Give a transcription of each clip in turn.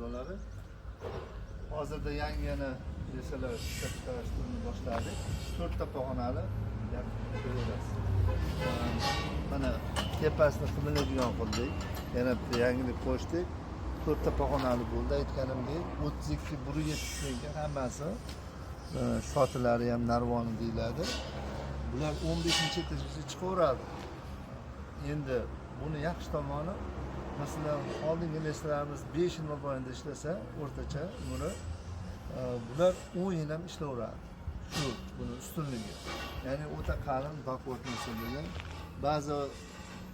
a'zolari. Hozirda yangi yana lestalar ishlab chiqarish turini boshladik. To'rtta pog'onali ko'raverasiz. Mana tepasini qilinadigan qildik. Yana bitta yangilik qo'shdik. To'rtta pog'onali bo'ldi, aytganimdek, 32 1,7 стенка hammasi. Shotilari ham narvoni deyiladi. Bular 15 etajgacha chiqaveradi. Endi buni yaxshi tomoni, masalan, oldingi lestalarimiz 5 yil mobaynida ishlasa, o'rtacha umri, bular 10 yil ham ishlayveradi. Shu buni ustunligi. Ya'ni o'ta qalin, baquvvat narsa bo'lgan. Ba'zi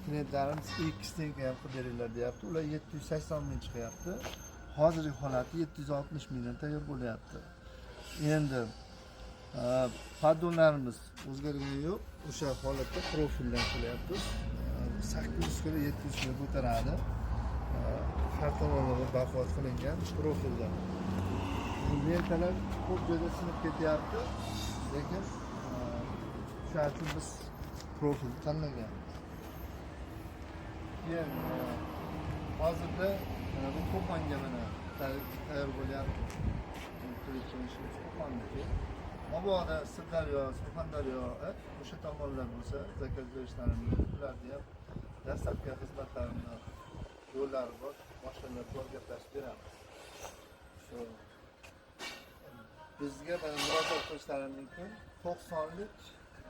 klientlarimiz ikki стенка ham qilib beringlar deyapti. Ular 780 ming chiqyapti. Hozirgi holati 760 mingdan tayyor bo'lyapti. Endi поддон larimiz o'zgargani yo'q. O'sha holatda profildan qilyapmiz. 800 kilo, 700 kilo ko'taradi. Har tomonlama baquvvat qilingan profildan. Bu lentalar ko'p joyda sinib ketyapti, lekin shuning uchun biz profilni tanlaganmiz. Keyin hozirda mana bu Qo'qonga mana tayyor bo'lyapti. Ishimiz Qo'qonniki. Mabodo Sirdaryo, Surxondaryo, o'sha tomonlar bo'lsa, заказ berishlari mumkin. Ularni ham dastlabki xizmatlarini yo'llari bor, mashinalar bor, gaplashib beramiz. Shu bizga mana murojaat qilishlari mumkin. 90lik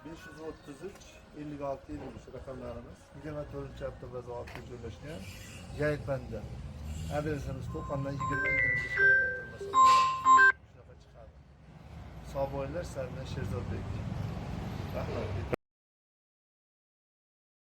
533 56 53 raqamlarimiz. 24 avtobaza ortida joylashgan Yaypanda. Adresimiz Qo'qondan 20-25 kilometr masofada. Shunaqa chiqadi. Sog' bo'linglar, sizlar bilan Sherzodbek. Rahmat.